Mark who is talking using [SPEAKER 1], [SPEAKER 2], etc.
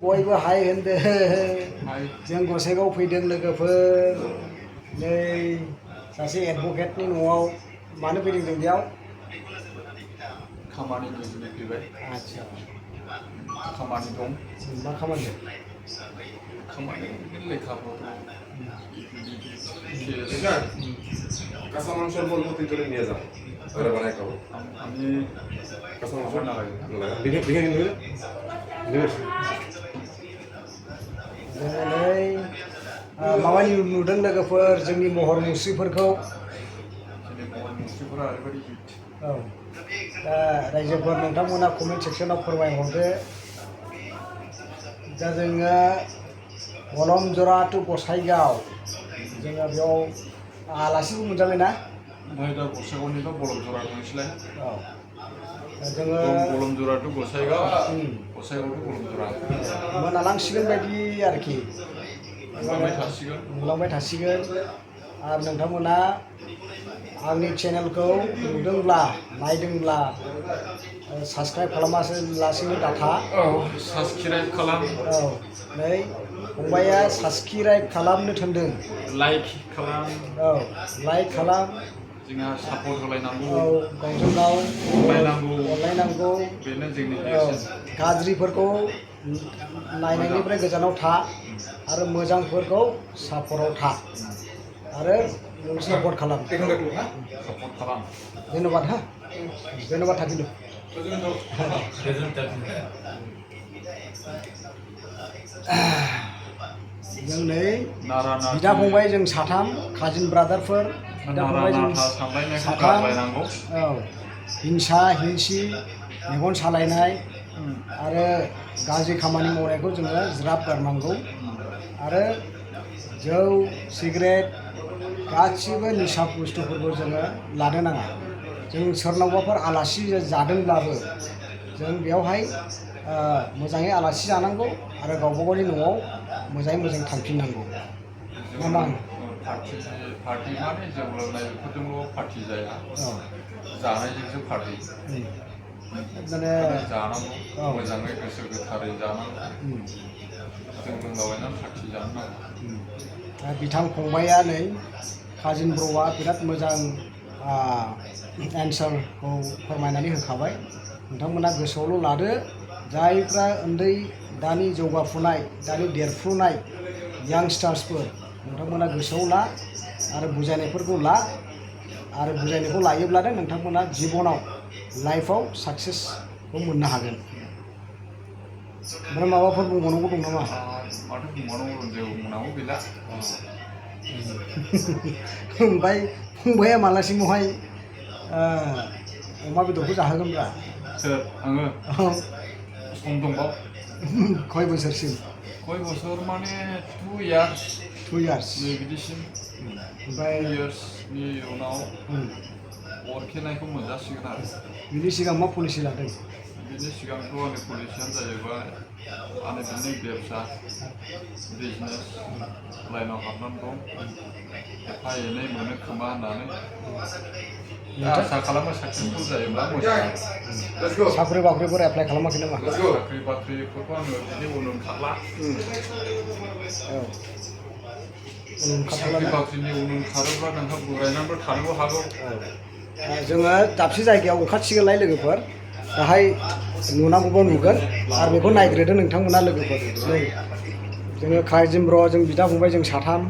[SPEAKER 1] बयबो हाय होनदो जों गसाइगाव फैदों लोगोफोर नै सासे एडभकेटनि न'आव मानो फैदों जों बेयाव
[SPEAKER 2] खामानि निजेनि फैबाय
[SPEAKER 1] आच्छा
[SPEAKER 2] खामानि दं
[SPEAKER 1] मा खामानि
[SPEAKER 2] खामानि लेखाफोर
[SPEAKER 3] কাঁচা মাংসের বলবো তুই তোরে নিয়ে যা ওরা বানাই খাবো
[SPEAKER 2] আমি
[SPEAKER 3] কাঁচা মাংস
[SPEAKER 2] না লাগে
[SPEAKER 3] দেখে দেখে নিয়ে
[SPEAKER 1] जोङो नै माबानि नुदों लोगोफोर जोंनि महर मुस्रिफोरखौ
[SPEAKER 2] जोंनि महर मुस्रिफोरा ओरैबायदि हिट
[SPEAKER 1] औ दा रायजोफोर नोंथांमोना कमेन्ट सेक्सनाव फोरमायहरदो दा जोङो बलमजरा टु गसाइगाव जोङो बेयाव आलासिबो मोनजाबायना
[SPEAKER 2] ओमफ्राय दा गसाइगावनिफ्राय बलमजरा थांसैलाय
[SPEAKER 1] औ जोङो
[SPEAKER 2] बलमजरा टु गसाइगाव गसाइगाव टु बलमजरा
[SPEAKER 1] मोनालांसिगोन बायदि आरोखि नुलांबाय थासिगोन आरो नोंथांमोना आंनि चेनेलखौ नुदोंब्ला नायदोंब्ला साबस्क्राइब खालामालासिनो दाथा
[SPEAKER 2] साबस्क्राइब खालाम
[SPEAKER 1] औ नै फंबाया साबस्क्राइब खालामनो थिनदों
[SPEAKER 2] लाइक खालाम
[SPEAKER 1] औ लाइक खालाम
[SPEAKER 2] जोंहा सापर्ट होलायनांगौ
[SPEAKER 1] औ गावजों गाव
[SPEAKER 2] अनलायनांगौ बेनो जोंनि
[SPEAKER 1] गाज्रिफोरखौ नायनायनिफ्राय गोजानाव था आरो मोजांफोरखौ सापर्टआव था आरो सापर्ट खालाम
[SPEAKER 2] सापर्ट खालाम
[SPEAKER 1] धन्यबाद हा धन्यबाद थाकिदो जों नै बिदा फंबाय जों साथाम काजिन ब्रादारफोर बिदा फंबाय जों साथाम औ हिंसा हिंसि मेगन सालायनाय आरो गाज्रि खामानि मावनायखौ जोङो ज्राब गारनांगौ आरो जौ सिगारेट गासिबो निसा बुस्थुफोरखौ जोङो लानो नाङा जों सोरनावबाफोर आलासि जादोंब्लाबो जों बेयावहाय मोजाङै आलासि जानांगौ आरो गावबा गावनि न'आव मोजाङै मोजां थांफिननांगौ मा
[SPEAKER 2] पार्टि माने जौ लोंनाय बेफोरजोंल' पार्टि जाया जानायजोंसो पार्टि
[SPEAKER 1] माने
[SPEAKER 2] जानांगौ मोजाङै गोसो गोथारै जानांगौ जों लोंलाबायनानै पार्टि जानो नाङा
[SPEAKER 1] बिथां फंबाया नै काजिन ब्र'आ बिराद मोजां एन्सारखौ फोरमायनानै होखाबाय नोंथांमोना गोसोआवल' लादो जायफ्रा उन्दै दानि जौगाफुनाय दानि देरफुनाय यांस्टार्सफोर नोंथांमोना गोसोआव ला आरो बुजायनायफोरखौ ला आरो बुजायनायखौ लायोब्लानो नोंथांमोना जिबनाव लाइफआव साक्सेसखौ मोननो हागोन ओमफ्राय माबाफोर बुंबावनांगौ दं नामा
[SPEAKER 2] माथो बुंबावनांगौ जेबो बुंनांगौ गैला
[SPEAKER 1] ओमफ्राय फंबाया मालासिमावहाय अमा बेदरखौ जाहोगोनब्रा
[SPEAKER 2] सोर आङो सम दंबाव
[SPEAKER 1] खय बोसोरसिम
[SPEAKER 2] खय बोसोर माने 2 इयार्स नै बिदिसिम
[SPEAKER 1] ओमफ्राय
[SPEAKER 2] 2 इयार्सनि उनाव अरखेनायखौ मोनजासिगोन आरो
[SPEAKER 1] बिनि सिगां मा पलिसि लादों
[SPEAKER 2] बिनि सिगांथ' आंनि पलिसियानो जाहैबाय आंनि बिनि बेबसा बिजनेस लाइनाव हाबनानै दं एफा एनै मोनो खोमा होननानै आसा खालामो साक्सेसफुल जायोब्ला मोजां
[SPEAKER 1] साख्रि बाख्रिफोर एप्लाइ खालामाखै नामा
[SPEAKER 2] साख्रि बाख्रिफोरखौ आङो बिदि उन ओंखारला साख्रि बाख्रिनि उन ओंखारोब्ला नोंहा बुरायनानैबो थानोबो हागौ
[SPEAKER 1] जोङो दाबसे जायगायाव ओंखारसिगोनलाय लोगोफोर दाहाय नुनांगौबो नुगोन आरो बेखौ नायग्रोदो नोंथांमोना लोगोफोर नै जोङो काजिन ब्र' जों बिदा फंबाय जों साथाम